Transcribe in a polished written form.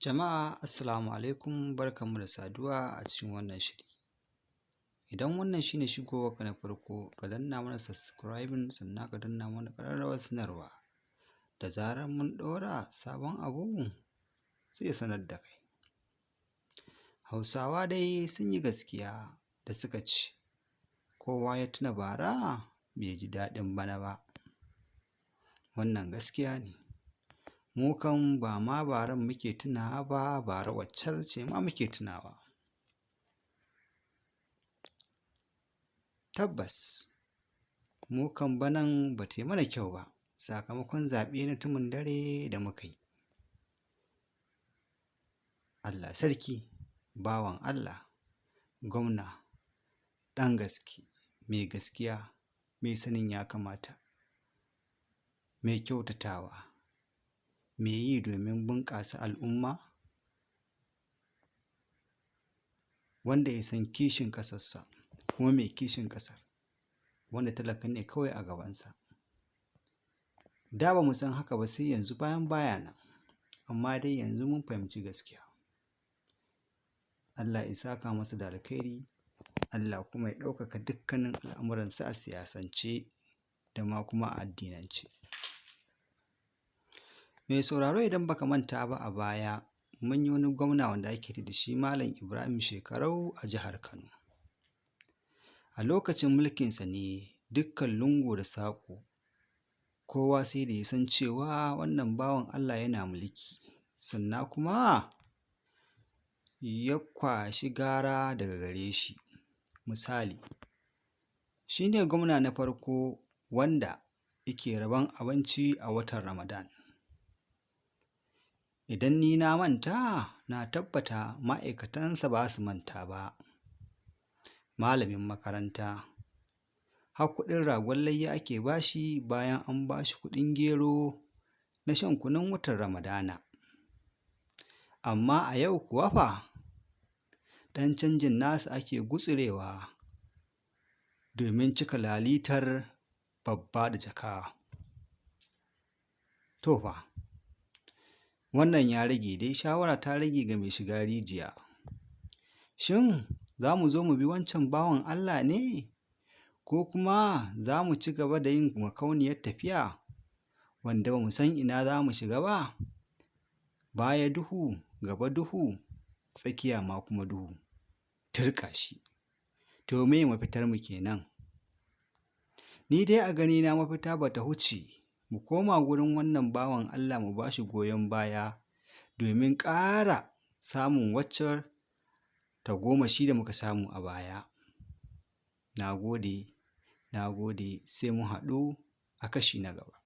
Jama'a assalamu alaikum, barkanmu da saduwa a cikin wannan shiri. Idan wannan shi ne shigowarka na farko, ka danna mana subscribing, sannan ka danna mana ƙararrawar sanarwa. Da zarar mun ɗora sabon abu, zai sanar da kai. Hausawa dai sun yi gaskiya da suka ce, kowa ya tuna bara bai ji daɗin bana ba. Wannan gaskiya ne. Mu kam ba ma baran muke tunawa ba, bara waccan ce ma muke tunawa. Tabbas mu kam banan ba ta yi mana kyau ba, sakamakon zaɓe na tumun dare da muka yi. Allah sarki, bawan Allah, gwamna, ɗan gaske, mai gaskiya, mai sanin ya kamata, mai kyautatawa, mai yi domin bunƙasa al'umma, wanda ya san kishin ƙasarsa kuma mai kishin ƙasar, wanda talaka ne kawai a gabansa. Da ba mu san haka ba sai yanzu bayan baya nan, amma dai yanzu mun fahimci gaskiya. Allah ya saka masa da alkhairi, Allah kuma ya ɗaukaka dukkanin al'amuransa a siyasance da ma kuma a addinance. Mai sauraro, idan baka manta ba, a baya mun yi wani gwamna wanda ake da shi Malam Ibrahim Shekarau a jihar Kano. A lokacin mulkinsa ne dukkan lungu da saƙo kowa sai da ya san cewa wannan bawan Allah yana mulki, sannan kuma ya kwashi gara daga gare shi. Misali, shi ne gwamna na farko wanda yake rabon abinci a watan Ramadan. Idan ni na manta, na tabbata ma'aikatansa ba su manta ba. Malamin makaranta, har kuɗin ragon layya ake ba shi bayan an ba shi kuɗin gero na shan kunun watan Ramadana. Amma a yau kuwa fa, ɗan canjin nasu ake gutsurewa domin cika lalitar babba da jaka. To fa, wannan ya rage dai, shawara ta rage ga mai shiga rijiya. Shin za mu zo mu bi wancan bawan Allah ne, ko kuma za mu ci gaba da yin makauniyar tafiya wanda ba mu san ina za mu shiga ba? Baya duhu, gaba duhu, tsakiya ma kuma duhu. Turƙa shi. To meye mafitarmu kenan? Ni dai a ganina mafita ba ta huce mu koma gurin wannan bawan Allah mu ba shi goyon baya domin ƙara samun waccar tagomashi da muka samu a baya. Na gode, na gode, sai mun haɗu a kashi na gaba.